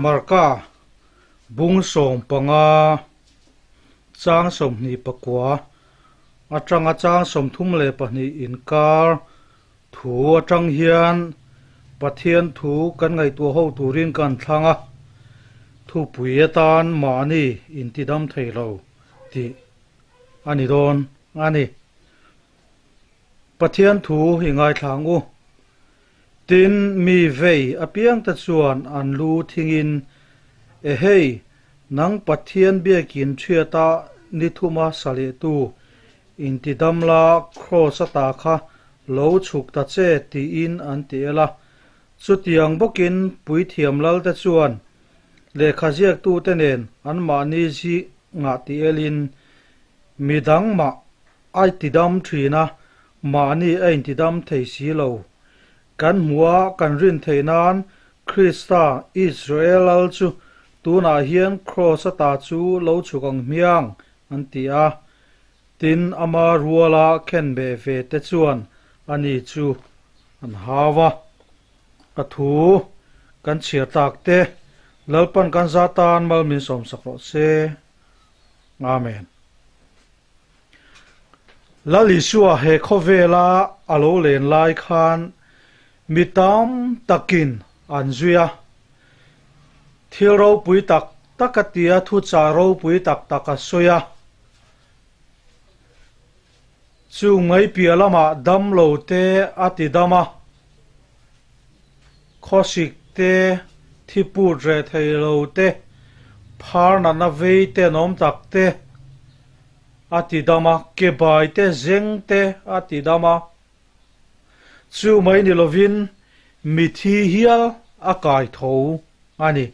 Marka bung 15 chang 29 atanga chang 32 inkar thu atang hian Pathian thu kan ngaihtuah ho turin kan thlang a, thupui atan mahni intidam thei lo tih a ni dawn a ni. Pathian thu i ngaithla ang u. Tin, mi vei apiangte chuan an lu thingin, Ehei, nang Pathian biakin ṭhiata ni thuma sa lehtu, intidam la kraws ata kha lo chhuk ta che, tiin an ti el a. Chutiang bawkin puithiam lalte chuan lehkha ziaktute nen anmahni zingah ti elin, Midang mah A tidam thin a, mahni a intidam thei si lo. Kan hmuh a kan rin theih nan Krista, Israel lal chu tunah hian kraws ata chu lo chhuk ang hmiang, an ti a. Tin, ama ruala khenbeh ve te chuan ani chu an hau a. Ka thu kan chhiar tak te, Lalpan kan za tan mal min sawmsak rawh se. Amen. Lal Isua he khawvela a lo len lai khan mi tam takin an zui a, thil ropui tak tak a ti a, thuchah ropui tak tak a sawi a. Chung mai piah lamah damlo te a ti dam a, khawsik te, thiput reh thei lo te, phar natna vei te an awm tak te a ti dam a, ke bai te, zeng te a ti dam a. Chu mai ni lovin mithi hial a kai tho a ni.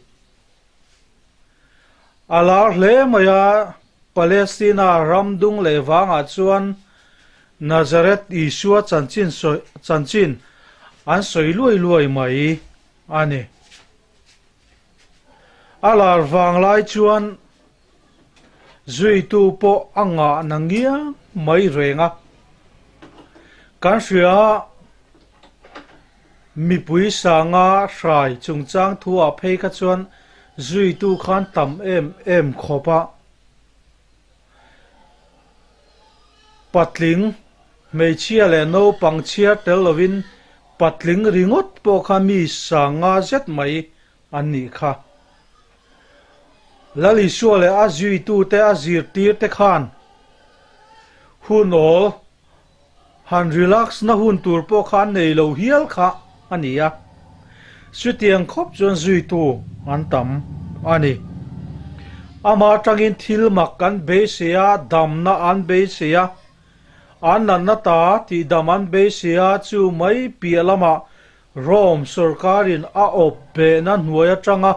A lar hle mai a, Palestina ram dung leh vangah chuan Nazareth Isua chanchin sawi chanchin an sawi luai luai mai a ni. A lar vang lai chuan zuitu pawh a ngah na ngiang mai reng a. Kan hria a, mipui sanga hrai chungchang thuah phei kha chuan zuitu khan tam em em khawp a. Patling, hmeichhia leh naupang chhiar tel lovin patling ringawt pawh kha mi sanga zet mai an nih kha. Lal Isua leh a zuitute a zirtirte khan hun awl han relax na hun tur pawh kha an nei lo hial kha a ni a. Chutiang khawp chuan zuitu an tam a ni. Amah atangin thil mak an beisei a, damna an beisei a, an natna ta tihdam an beisei a, chu mai piah lamah Rome sorkarin a awp behna hnuai atanga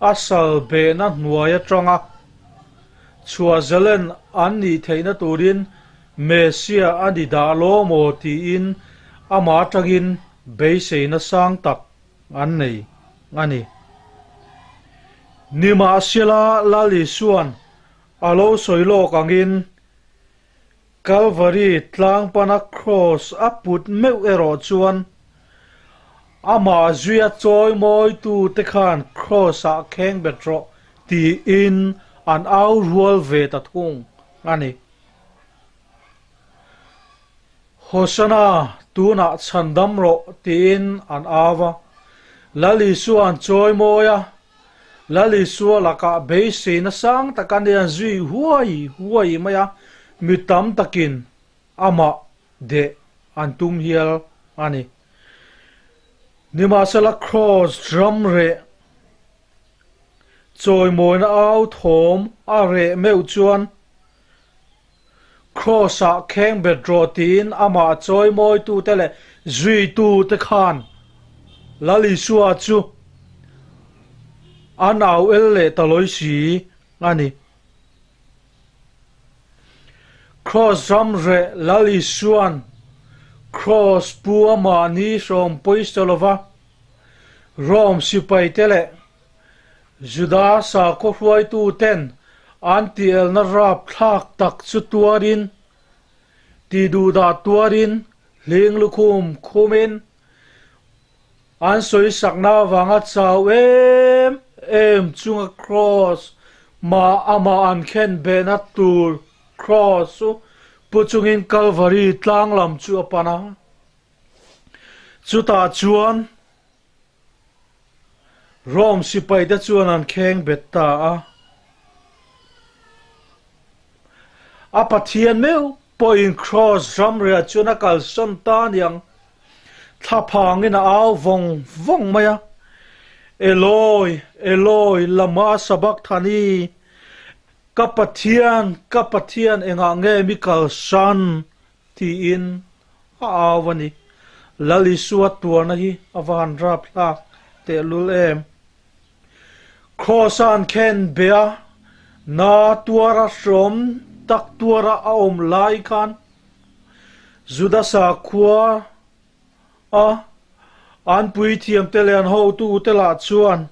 a sal behna hnuai atanga chhuah zalen an nih theihna turin Messiah a ni dah law maw tiin amah atangin beiseina sang tak an nei a ni. Nimahsela Lal Isua'n a lo sawi lawk angin Kalvari tlang pana kraws a put meuh erawh chuan amah zuia chawi mawitute khan kraws-ah kheng bet rawh tiin an au rual ve ta thung a ni. Hosanna, tunah chhandam rawh tiin an au a. Lal Isua an chawi mawi a, Lal Isua lakah beiseina sang tak a nia zui huai huai mai a, mi tam takin amah deh an tum hial a ni. Nimahsela kraws ram reh chawimawina au thawm a reh meuh chuan Kraws-ah kheng bet rawh tiin amah chawimawitute leh zuitute khan Lal Isua chu an au el leh ta lawi si a ni. Kraws ram reh Lal Isua'n kraws pu a mahni hrawm pawisa lova Rome sipaite leh Juda sakhaw hruaituten an tielna rapthlak tak chu tuarin, tihduhdah tuarin, hling lukhum khumin, an sawisakna avanga chau em em chunga Kraws mah amah an khen behna tur Kraws chu pu chungin Kalvari tlang lam chu a pan a. Chutah chuan Rome sipaite chuan an kheng bet ta a. A Pathian meuh pawhin Kraws ramriah chuan a kalsawn ta aniang. Thlaphangin a au vawng vawng mai a, Eloi, Eloi, lama sabachthani, ka Pathian, ka Pathian engah nge mi kalsan? tiin a au a ni. Lal Isua tuarna hi a va han rapthlak tehlul em! Kraws-a an khen be a, na tuara hrawm tak tuara a awm lai khan Juda sakhua a an puithiamte leh an hotute lah chuan,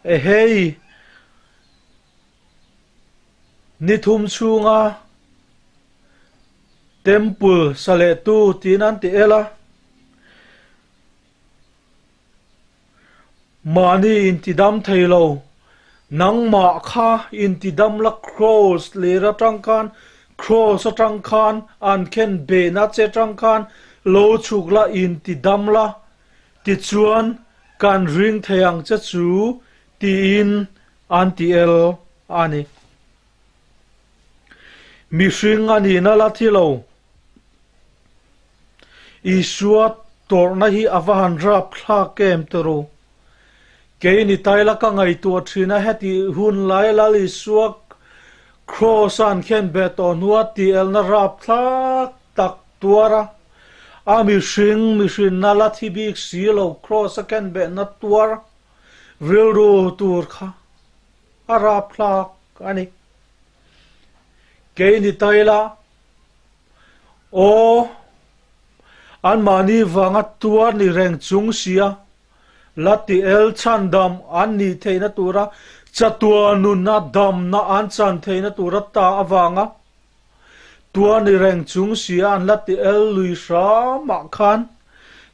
Ehei, ni thum chhunga temple sa lehtu tiin an ti el a. Mahni intidam thei lo, nangmah kha intidam la Kraws ler atang khan, Kraws atang khan an khen behna che atang khan lo chhuk la intidam la, tichuan kan ring thei ang che chu tiin an ti el a ni. Mihring a nihna la thi lo. Isua tawrhna hi a va han rapthlak em tawrh u. Kei ni taila ka ngaihtuah thin a heti hun lai Lal Isua Kraws a an khen beh tawh hnua tielna rapthlak tak tuar a, a mihring mihrinna la thi bik si lo Kraws a khen behna tuar rilru tur kha a rapthlak a ni. Kei ni taila Aw, anmahni vanga tuar ni reng chung sia, la ti el chhandam an nih theihna tura chatuah nunna damna an chan theihna tura ta avanga tuar ni reng chung sia an la ti el lui hramah khan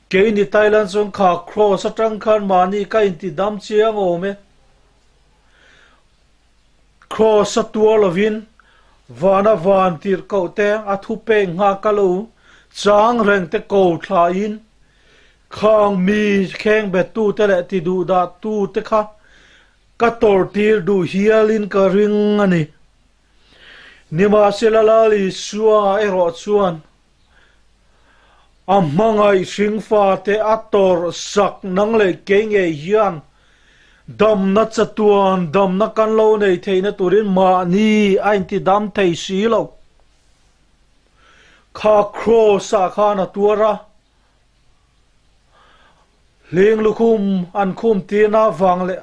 keini Thailand chuan kha kraws atang khan mahni ka inti dam chiang awm e. Kraws a tuar lovin vana van tirhkoh te a thupek nghak a lo chang reng te ko thlain khang mi khengbettu te leh tiduhdah tu te kha ka tawrhtir duh hialin ka ring a ni. Nimahsela Lal Isua erawh chuan A hmangaih hringfate a tawrh sak nang leh kei ngei hian damna chatuan damna kan lo nei theihna turin mahni a inti dam thei si lo. Kha Kraws-ah khan a tuar a, hling lukhum an khum tirna avang leh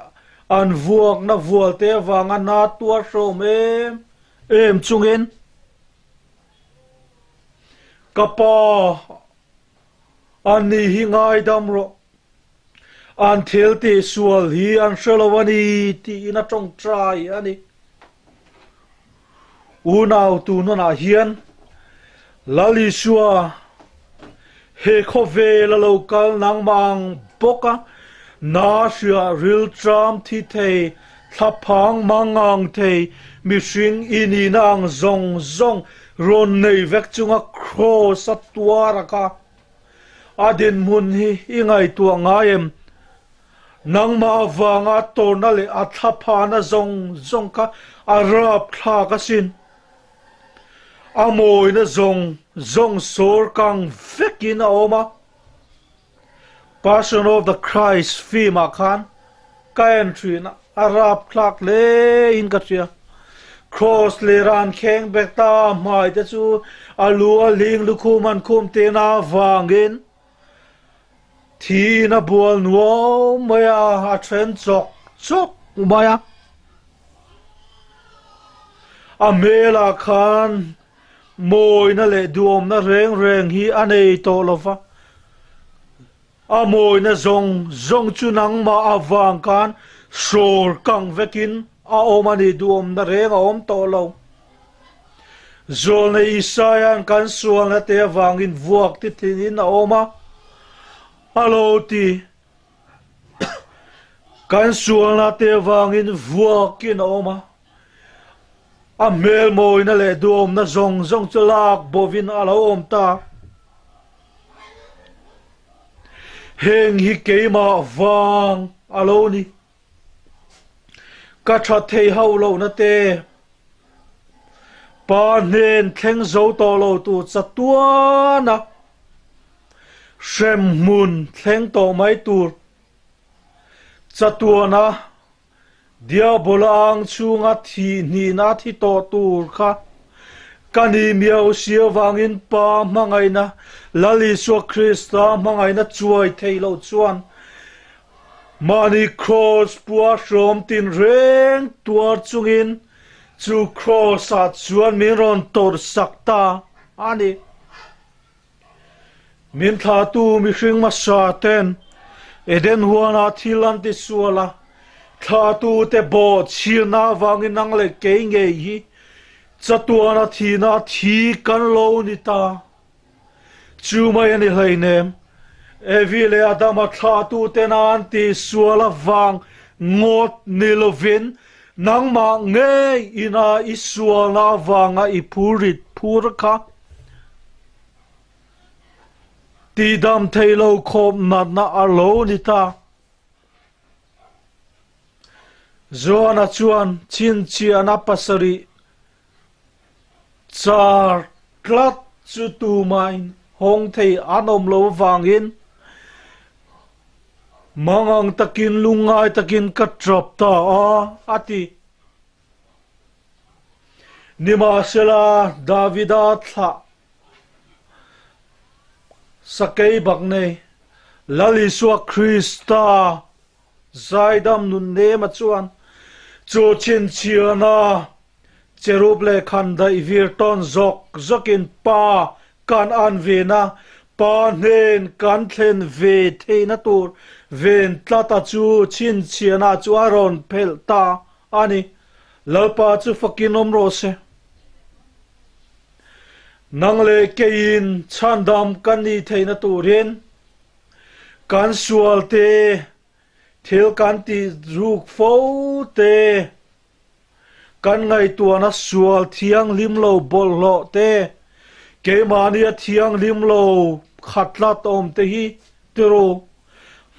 an vuakna vualte avanga na tuar hrawm em em chungin, Ka pa, an ni hi ngaidam rawh. An thil tih sual hi an hre lo a ni tiin a tawngtai a ni. Unau tunhunah hian Lal Isua he khawvel a lo kal nangmah ang bawk a, na hria rilṭam thi thei, thlaphang mangang thei, mihring i nihna ang zawng zawng rawn nei vek chunga kraws a tuar a kha. A dinhmun hi i ngaihtuah ngai em? Nangmah avanga a tawrhna leh a thlaphana zawng zawng kha a rapthlak asin. A mawina zawng zawng sawr kang vekin a awm a. Passion of the Christ film ah khan ka en thin a, a rapthlak hle in ka hria. Cross leh ran kheng bek ta hmai te chu a lu a hling lukhum an khum tihna avangin Thiin a bual nuau mai a, a then chawk chawk mai a. A hmelah khan mawina leh duhawmna reng reng hi a nei tawh lo va. A mawina zawng zawng chu nangmah avang khan hrawr kang vekin a awm a ni, duhawmna reng a awm tawh lo. Zawlnei Isaia'n kan sualna te avangin vuak ti thinin a awm a, a lo ti. Kan sualna te avangin vuakin a awm a, a hmel mawina leh duhawmna zawng zawng chu lak bovin a lo awm ta. Heng hi keimah vang a lo ni. Ka tha thei hauh lohna te, pa hnen thleng zo tawh lo tur chatuana hremhmun thleng tawh mai tur Chatuana Diabola ang chhunga thih hnihna thi tawh tur kha ka ni miau si avangin Pa hmangaihna, Lal Isua Krista hmangaihna chuai thei loh chuan mahni kraws pua hrawm tinreng tuar chungin chu kraws-ah chuan min rawn tawrhsak ta a ni. Min thlahtu mihring hmasa ten Eden huanah thil an ti sual a, thlahtute bawh chhirna avangin nang leh kei ngei hi chatuana thihna thi kan lo ni ta. Chu mai a ni hleinem, Evi leh Adama thlahtuten an ti sual avang ngawt ni lovin nangmah ngei ina i sualna avanga i phurrit phur kha Tihdam thei lo khawp natna a lo ni ta. Joana chuan chhinchhiahna pasarih char tlat chu tumahin hawng thei an awm lo avangin mangang takin lungngai takin ka tap ta a, a ti. Nimahsela, Davida thlah sakei bak nei Lal Isua Krista zaidam nun nema chuan chu chhinchhiahna cherub leh khandaih vir tawn zawk zawkin Pa kan an vena, Pa hnen kan thlen ve theihna tur ven tlata chu chhinchhiahna chu a rawn phelh ta A ni, Lalpa chu fakin awm rawh se. Nang leh keiin chhandam kan nih theihna turin kan sual te, thil kan tih ruk fo te, kan ngaihtuahna sual thianghlim lo bawlhhlawh te, keimahnia thianghlim lo khat tlat awm te hi tiraw,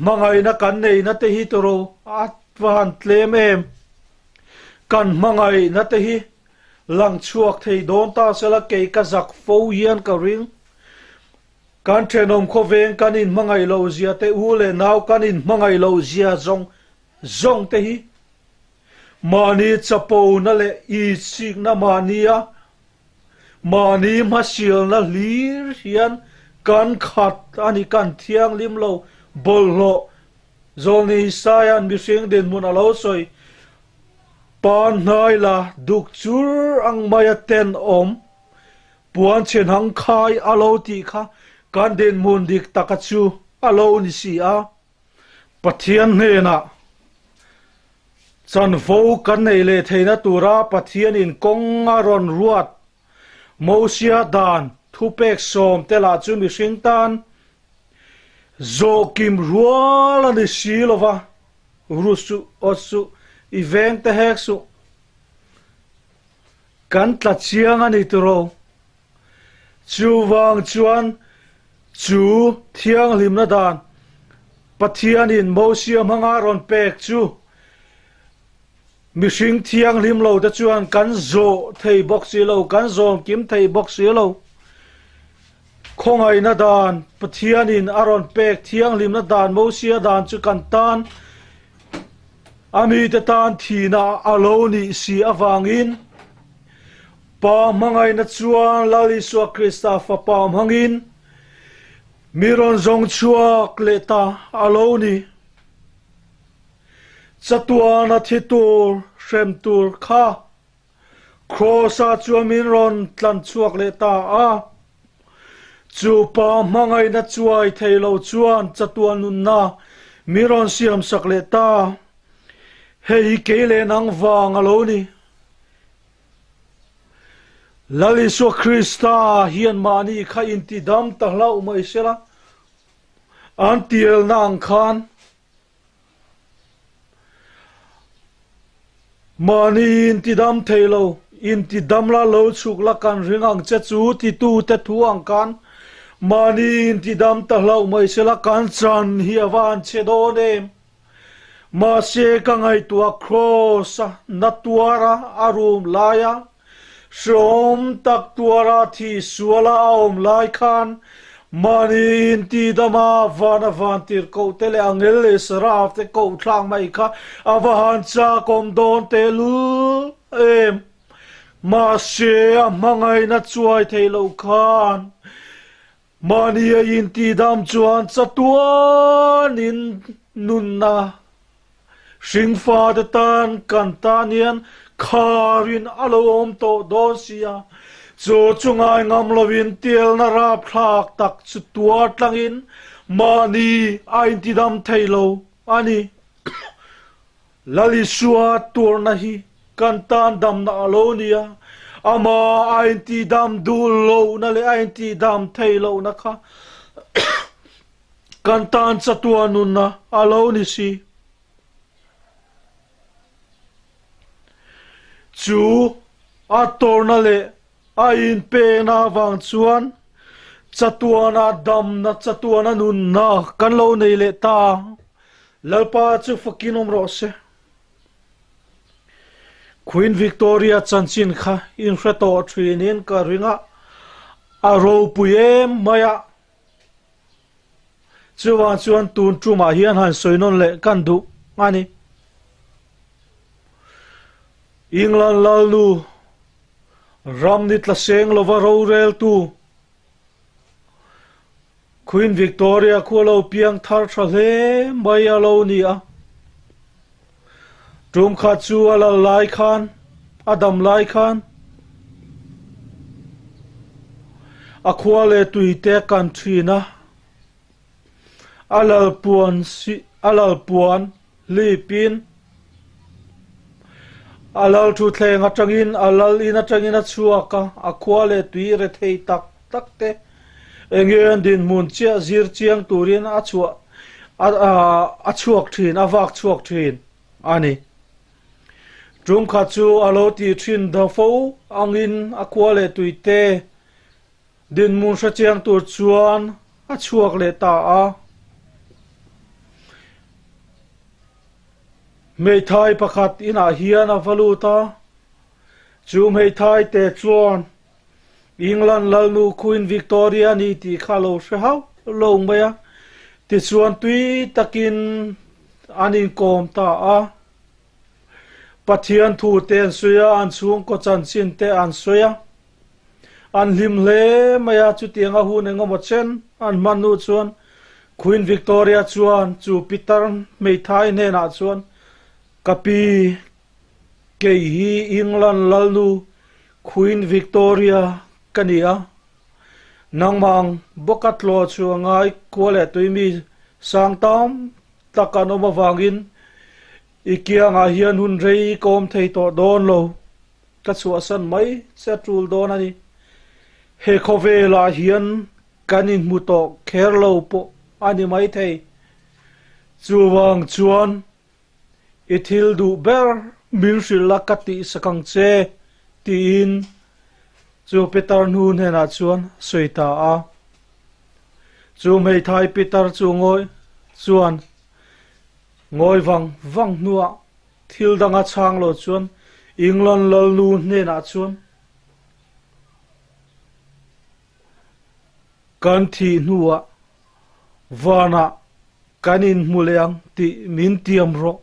hmangaihna kan neihna te hi tiraw a va han tlem em? Kan hmangaihna te hi lang chhuak thei dawn ta sela kei ka zak fo hian ka ring. Kan thenawm khawveng kan inhmangaih loh zia te u leh nau kan inhmangaih loh zia zawng zawng te hi mahni chapona leh itsikna mahnia Mahni hmasialna hlir hian kan khat a ni, kan thianghlim lo bawlhhlawh. Zawlni Isaia'n mihring dinhmun a lo sawi, Pa hnai la duk chur ang maia tenawm, puan chhenhang khai a lo tih kha kan dinhmun dik taka chu a lo ni si a. Pathian hnenah chanvo kan neih leh theihna tura Pathianin kawng a rawn ruat Mosia dan thupek sawmte lah chu mihring tan zawhkim rual a ni si lo va, ru suh, awt suh, i veng te hek suh, kan tla chiang a ni tiraw? Chuvang chuan chu thianghlimna dan Pathianin Mosia hmanga rawn pek chu mihring thianghlim lo te chuan kan zawh thei bawk si lo, kan zawm kim thei bawk si lo. Khawngaihna dan Pathianin a rawn pek thianghlimna dan Mosia dan chu kan tan a mite tan thihna a lo nih si avangin Pa hmangaihna chuan Lal Isua Krista Fapa hmangin mi rawn zawng chhuak leh ta a lo ni. Chatuana thi tur hrem tur kha Kraws-ah chuan min rawn tlan chhuak leh ta a. Chu Pa hmangaihna chuai thei lo chuan chatuan nunna mi rawn siamsak leh ta. Hei hi kei leh nang vang a lo ni. Lal Isua Krista hian mahni kha intidam ta hlauh mai sela, an tielna ang khan. Mahni intidam thei lo, intidam la lo chhuk la kan ring ang che chu titute thu ang khan mahni intidam ta hlauh mai sela kan chan hi a va han chhe dawn em? Mahse ka ngaihtuah Kraws a na tuara a rum laia Hrehawm tak tuara thih suala a awm lai khan mahni intihdama vana vantir koh te leh angel leh saraf te koh thlak mai kha a va han chakawm dawn tehlul em. Mahse a hmangaihna chuai theih loh khan mahni a intihdam chuan chatuanin nunna Hringfate tan kan tan hian kharin a lo awm tawh dawn sia, chu chu ngai ngam lovin tialna rapthlak tak chu tuar tlangin mahni a intidam thei lo a ni. Lalisua tuarna hi kan tan damna a lo ni a, amah a intidam duh lohna leh a intidam thei lohna kha Kan tan chatuah nunna a lo ni si. Chu a tawrhna leh a inpekna avang chuan chatuana damna, chatuana nunna kan lo nei leh ta. Lalpa chu fakin awm rawh se. Queen Victoria chanchin kha inhre tawh thinin ka ring a, a ropui em mai a. Chuvang chuan tun tumah hian han sawi nawn leh kan duh a ni. England lalnu ram ni tla seng lova roreltu Queen Victoria khu a lo piang thar tha hle mai a lo ni a. Tum khat chu a lal lai khan, a dam lai khan a khua leh tui te kan thin a, a lal puan a lal puan hlipin a lal thutthleng atangin a lal in atangin a chhuak a, a khua leh tui rethei tak tak te eng nge an dinhmun chiah zir chiang turin a chhuah a chhuak thin, a vak chhuak thin a ni. Tum khat chu a lo tih thin da fo angin a khua leh tuite dinhmun hre chiang tur chuan a chhuak leh ta a. Hmeithai pakhat inah hian a va lut a, chu hmeithai te chuan England lalnu Queen Victoria a ni tih kha a lo hre hauh lo mai a, tichuan tui takin an inkawm ta a. Pathian thu te an sawi a, an chhungkaw chanchin te an sawi a, an hlim hle mai a, chutianga hun engemaw chen an hman hnu chuan Queen Victoria chuan chu pitar hmeithai hnenah chuan, Ka pi, Kei hi England lalnu Queen Victoria ka ni a, nangmang bawka tlawh chu a ngai khua leh tui mi sang tam tak an awm avangin i kiangah hian hun rei ka awm thei tawh dawn lo, ka chhuahsan mai che a tul dawn a ni. He khawvelah hian kan inhmu tawh kher lo pawh a ni maithei. Chuvang chuan I thil duh ber min hrilh a ka tihsak ang che, tiin chu Peter hnu hnenah chuan a sawi ta a. Chu hmeithai Peter chu ngawi chuan ngawi vang vang hnuah thil danga chhang lo chuan England lalnu hnenah chuan kan thih hnuah vanah Kan inhmu leh ang tih min tiam rawh,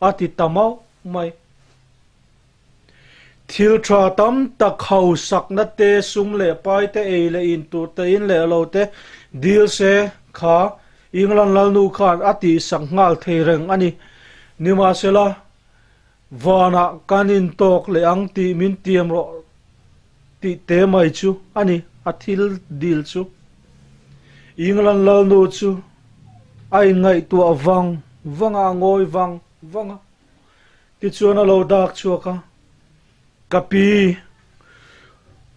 a ti ta mauh mai. Thil tha tam tak hausakna te, sum leh pai te, ei leh in tur te, in leh lo te dil se kha England lalnu khan a tihsak nghal thei reng a ni. Nimahsela, vanah kan intawk leh ang tih min tiam rawh tih te mai chu a ni a thil dil chu. England lalnu chu a inngaihtuah vang vang a, a ngawi vang vang a, tichuan a lo dak chhuak a, Ka pi,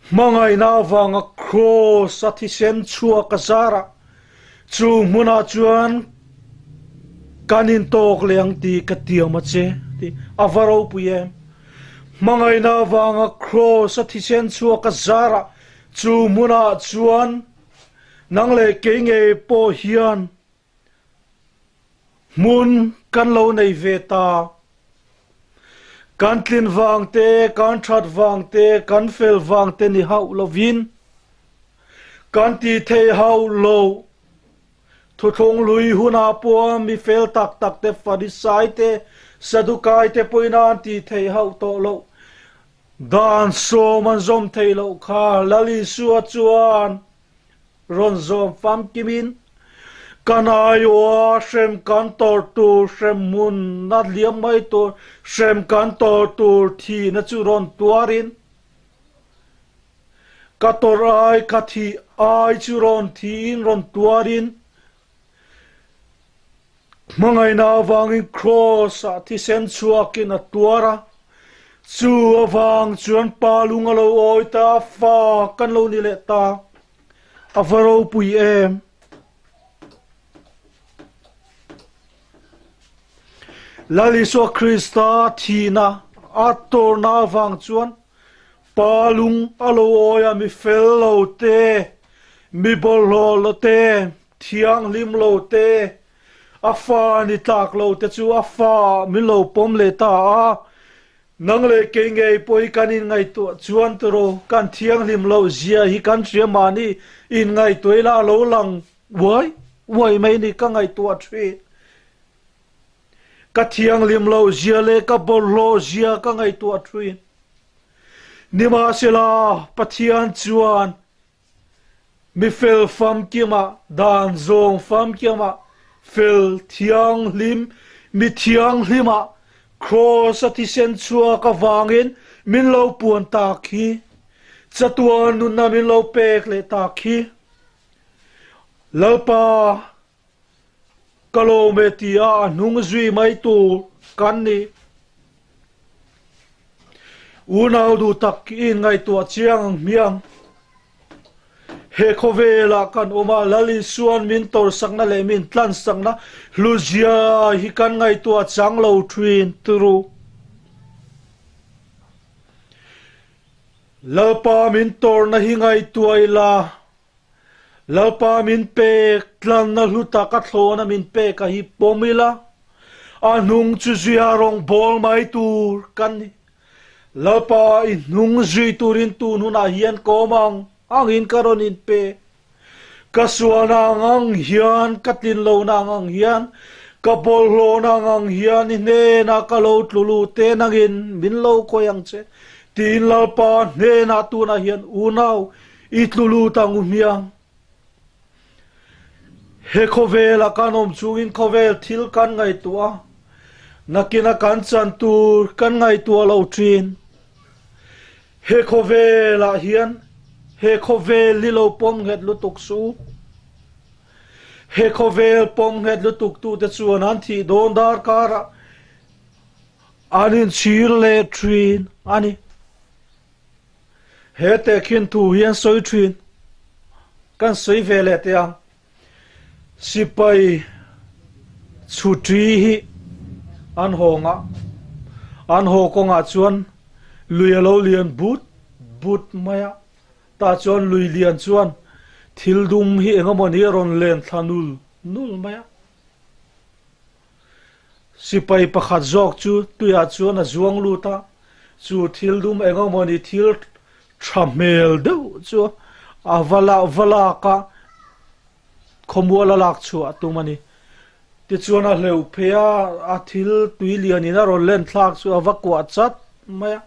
hmangaihna avanga Kraws a thisen chhuak a zarah chu hmunah chuan. Kan intawk leh ang tih ka tiam a che tih a va ropui em. Hmangaihna avanga Kraws a thisen chhuak a zarah chu hmunah chuan nang leh kei ngei pawh hian hmun kan lo nei ve ta. Kan tlin vang te, kan that vang te, kan fel vang te ni hauh lovin kan tih theih hauh lo. Thuthlung hlui hunah pawh mi fel tak tak te, Farisai te, Sadukai te pawhin an tih theih hauh tawh loh. Dan sawm an zawm theih loh kha Lal Isua chuan rawn zawm famkimin kan aiawha hrem kan tawrh tur hrem hmun a liam mai tur hrem kan tawrh tur thihna chu rawn tuarin Ka tawrh ai, ka thih ai chu rawn thiin rawn tuarin hmangaihna avangin Kraws-ah thisen chhuakin a tuar a. Chu avang chuan Pa lung a lo awi ta a, fa kan lo ni leh ta. A va ropui em! Lal Isua Krista thihna a tawrhna avang chuan Pa lung a lo awi a, mi fel lo te, mi bawlhhlawh lo te, thianghlim lo te, a fa ni tlak lo te chu a fa min lo pawm leh ta a. Nang leh kei ngei pawh hi kan inngaihtuah chuan tiraw, kan thianghlim loh zia hi kan hria mahni inngaihtuah ila a lo lang uai uai mai ni ka ngaihtuah thin. Ka thianghlim loh zia leh ka bawlhhlawh zia ka ngaihtuah thin. Nimahsela, Pathian chuan mi fel famkima, dan zawng famkima, fel thianghlim, mi thianghlima Kraws a thisen chhuak avangin min lo puan tak hi, chatuan nunna min lo pek leh tak hi. Lalpa, Ka lawm e ti a a hnung zui mai tur kan ni. Unau duh tak i inngaihtuah chiang ang hmiang. He khawvelah kan awm a, Lal Isua'n min tawrsakna leh min tlansakna hluzia hi kan ngaihtuah chang lo thin turu. Lalpa min tawrhna hi ngaihtuah ila. Lalpa min pek, tlanna hlu tak a thlawna min pek a hi pawm ila, a hnung chu zuia rawng bawl mai tur kan ni. Lalpa i hnung zui turin tun hunah hian ka awm ang angin ka rawn inpe. Ka sualna ang ang hian, ka tlinlohna ang ang hian, ka bawlhhlawhna ang ang hian i hnenah ka lo tlu lut e nangin min lo kawi ang che tiin Lalpa hnenah tunah hian unau I tlu lut ang u hmiang. He khawvela kan awm chungin khawvel thil kan ngaihtuah a, nakina kan chan tur kan ngaihtuah lo thin. He khawvelah hian he khawvel hi lo pawm nghet lutuk suh u. He khawvel pawm nghet lutuk tute chuan an thih dawn darkarah an inchhir leh thin a ni. He tehkhin thu hi an sawi thin. Kan sawi ve leh teh ang. Sipai chhuṭi hi an hawng a, an haw kawngah chuan lui a lo lian but but mai a. Tah chuan lui lian chuan thil dum hi eng emaw ni a rawn len thla nul nul mai a. Sipai pakhat zawk chu tuiah chuan a zuang lut a, chu thil dum eng emawni thil tha hmel deuh chu a va la va lak a, khawmual a lak chhuah a tum a ni. Tichuan a hleuh phei a, a thil tui lianin a rawn len thlak chu a va kuah chat mai a.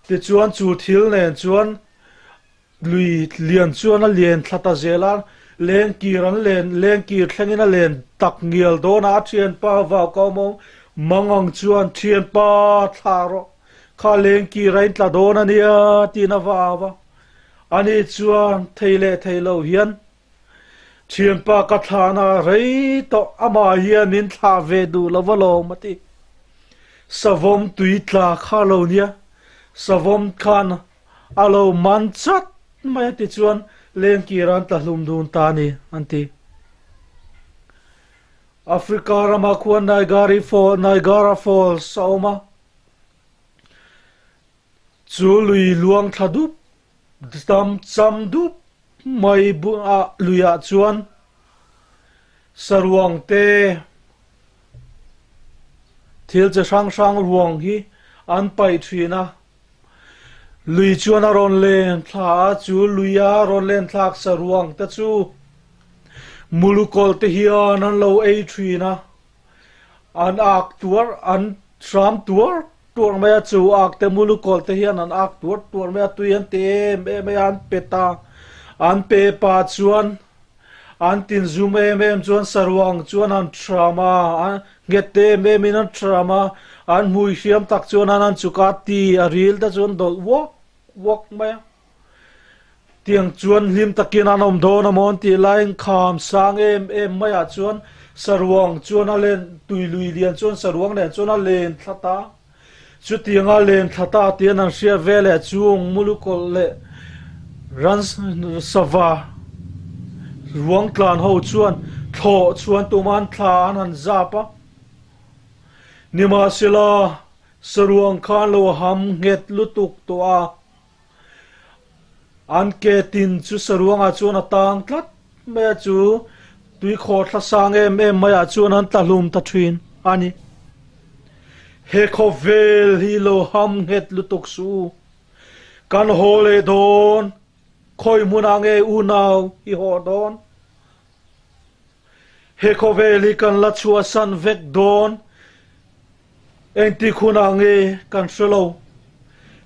Tichuan chu thil nen chuan Lui lian chuan a len thla ta zel a, lengkir an len, lengkir thlengin a len tak ngial dawn a, a thianpa vau ka awm awm mang ang chuan thianpa thla rawh, kha lengkir a intla dawn a nia tiin a va au a, ani chuan thei leh thei lo hian thianpa ka thlahna rei tawh amah hian min thlah ve duh lo alawm a ti. Savawm tui tla kha lo nia, savawm khan A lo man chat mai a tichuan lengkir an tla hlum dun ta a ni, an ti. Africa ramah khuan Niagara Falls, Niagara Falls a awm a. Chu lui luang thla dup dam cham dup mai ah luiah chuan saruang te thil chi hrang hrang ruang hi an paih thin a. Lui chuan a rawn len thla a, chu luia rawn len thlak saruang te chu mulukawlh te hian an lo ei thin a. An ak tuar, an hram tuar tuar mai a, chu ak te mulukawlh te hian an ak tuar tuar mai a, tui an ti em em mai a, an pet a, an pe pah chuan an tinzum em em chuan saruang chuan an hram a, an nghet em em in an hram a, an hmui hriam tak chuan an an chuk a, ti a ril te chu an dawlh uak uak mai a. Tiang chuan hlim takin an awm dawn a maw an tih laiin kham sang em em maiah chuan saruang chuan a len tui lui lian chuan saruang nen chuan a len thla ta. Chutianga len thla ta tian an hriat ve leh chung mulukawlh leh ran sava ruang tlan ho chuan thlawh chhuan tuma an thla an han zap a. Nimahsela saruang khan lo ham nghet lutuk tawh a. An ke tin chu saruangah chuan a tang tlat mai a, chu tuikhawh thla sang em em maiah chuan an tla hlum ta thin a ni. He khawvel hi lo ham nghet lutuk suh u. Kan haw leh dawn, khawi hmunah nge unau i haw dawn? He khawvel hi kan la chhuahsan vek dawn. Engtik hunah nge kan hre lo.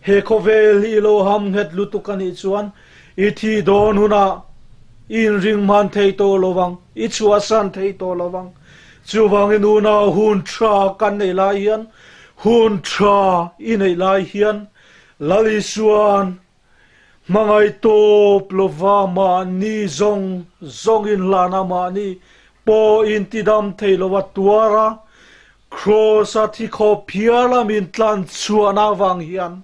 He khawvel hi i lo ham nghet lutuk a nih chuan i thi dawn hunah i inring hman thei tawh lo vang, i chhuahsan thei tawh lo vang. Chuvangin unau hun tha kan neih lai hian, hun tha i neih lai hian Lal Isua'n Hmangaih tawp lova mahni zawng zawngin hlana mahni pawh intidam thei lova tuar a, Kraws-a thi khawp phiar lamin tlan chhuahna avang hian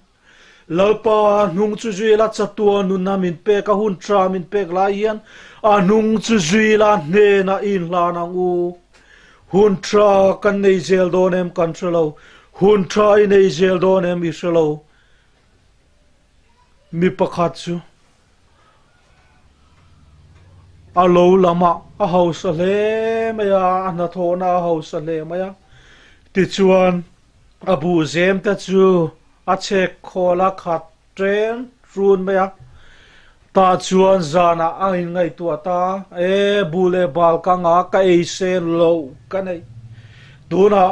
Lalpa hnung chu zui la chatuah nunna min pek a hun tha min pek lai hian a hnung chu zui la hnenah i inhlan ang u. Hun tha kan nei zel dawn em kan hre lo, hun tha i nei zel dawn em i hre lo. Mi pakhat chu a lo lamah a hausa hle mai a, a hnathawhna a hausa hle mai a. Tichuan a buhzem te chu a chhek khawl a khat ṭen ṭun mai a. Tah chuan zanah a inngaihtuah ta a, E, buh leh bal ka nga ka ei sen loh ka nei. Tunah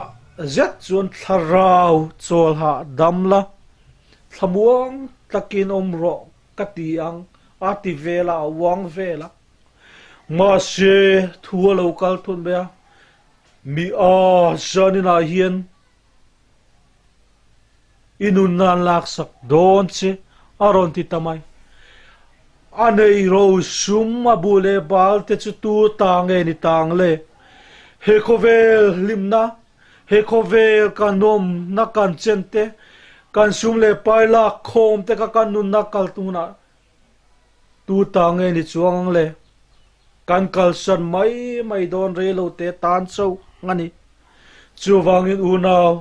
zet chuan thlarau chawlhah dam la. Thlamuang takin awm rawh ka ti ang a ti vel a, a uang vel a. Mahse, thu a lo kal thun mai a, Mi a zaninah hian i nunna an laksak dawn che a rawn ti ta mai. A nei rosum a bu leh bal te chu tu ta nge ni tang le? He khawvel hlimna He khawvel kan awmna kan chen te, kan sum leh pai lak khawm te kha kan nunna kal tunah tu ta nge ni chuang ang le? Kan kalsan mai mai dawn rei lo te tan chauh a ni. Chuvangin unau,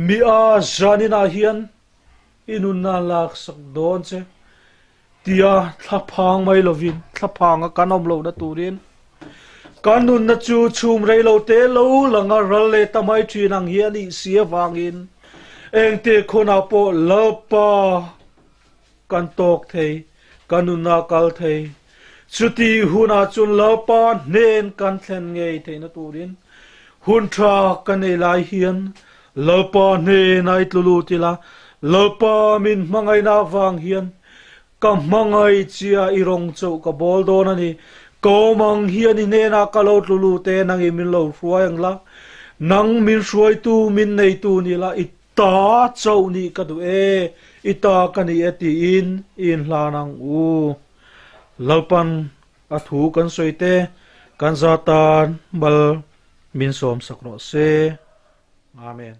mi a zaninah hian i nunna laksak dawn che. Tia thlaphang mai lovin thlaphanga kan awm lohna turin kan nunna chu chhum rei lo te lo langa ral leh ta mai thin ang hi a nih si avangin engtik hunah pawh Lalpa kan tawk thei, kan nunna a kal thei. Chutih hunah chuan Lalpa hnen kan thlen ngei theihna turin hun tha ka nei lai hian Lalpa hnenah i tlu lut ila, Lalpa min hmangaihna avang hian ka hmangaih chia i rawng chauh ka bawl dawn a ni. Ka awm ang hian i hnenah ka lo tlu lut e, nangin min lo hruai ang la, nang min hruaitu min neitu ni la, i ta chauh nih ka duh e, i ta ka ni e tiin i inhlan ang u. Lalpan a thu kan sawi te, kan za tan mal min sawmsak rawh se. Amen.